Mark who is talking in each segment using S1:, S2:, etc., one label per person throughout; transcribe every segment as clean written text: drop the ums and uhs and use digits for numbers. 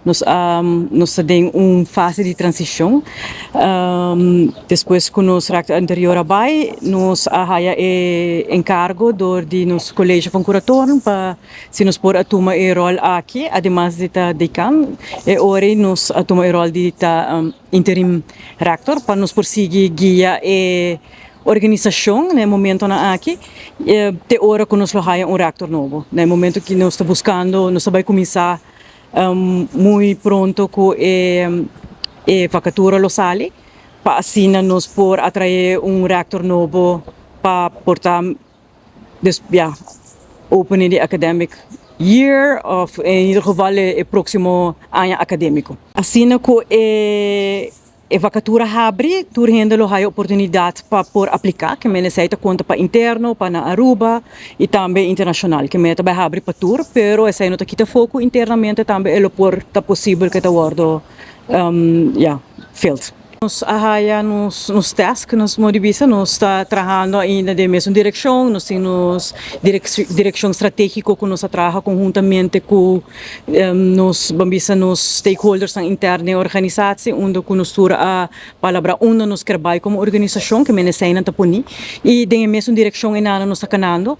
S1: Nos ta den un fase di transicion. Despues cu nos rector anterior a bay, nos a haya e encargo door di nos College van Curatoren pa si nos por a tuma e rol aki, ademas di ta decan. E ora nos a tuma e rol di ta interim rector pa nos por sigui guia e organisacion na e momentonan aki, te ora cu nos lo haya un rector nobo. Na e momento cu nos ta buscando, nos ta bay cuminsa muy pronto cu e vacatura lo sali, pa asina nos por atrae un rector nobo pa por ta, dus ja, opening the academic year of in ieder geval e proximo aña academico. Asina cu e vacatura habri, tur hende lo haya oportunidad pa por aplica, kemen esey ta conta pa interno, pa na Aruba y tambe internacional, kemen ta bay habri pa tur, pero esey no ta kita foco internamente tambe e por ta posibel cu ta wordo ja, filled. Nos a haya nos task, nos modo bisa, nos ta trahando ainda den mesun direccion, nos tin direccion strategico cu nos ta traha conhuntamente cu nos, ban bisa, nos stakeholders interno den organisatie, unda cu nos tur a palabra unda nos kier bay como organisacion, kemen esey nan ta poni, y den mesun direccion ey nos ta canando.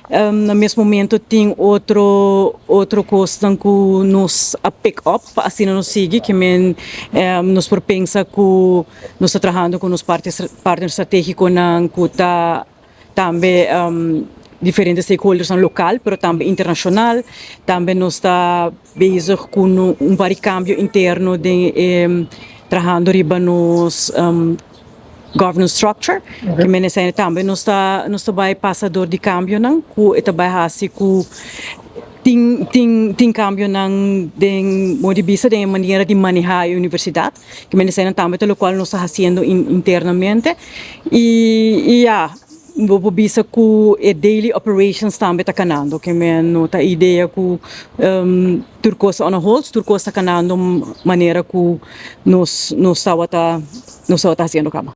S1: Na mes momento tin otro cos cu nos a pick up, pa asina nos sigui, kemen nos por pensa cu nos ta trahando cu nos partner strategiconan cu ta tambe diferente stakeholders local, pero tambe internacional. Tambe nos ta bezig cu un varios cambio interno di trahando riba nos governance structure, kemen esey tambe nos ta bay pasa door di cambionan, cu ta bay hasi cu tin cambionan den modo di bista, den manera di maneha e universidad, kemen esey tambe lo cual nos ta haciendo internamente. Y ja, bo por bisa cu e daily operations tambe ta canando, kemen no ta idea cu tur cos on hold, tur cos ta canando manera cu nos tabata haciendo caba.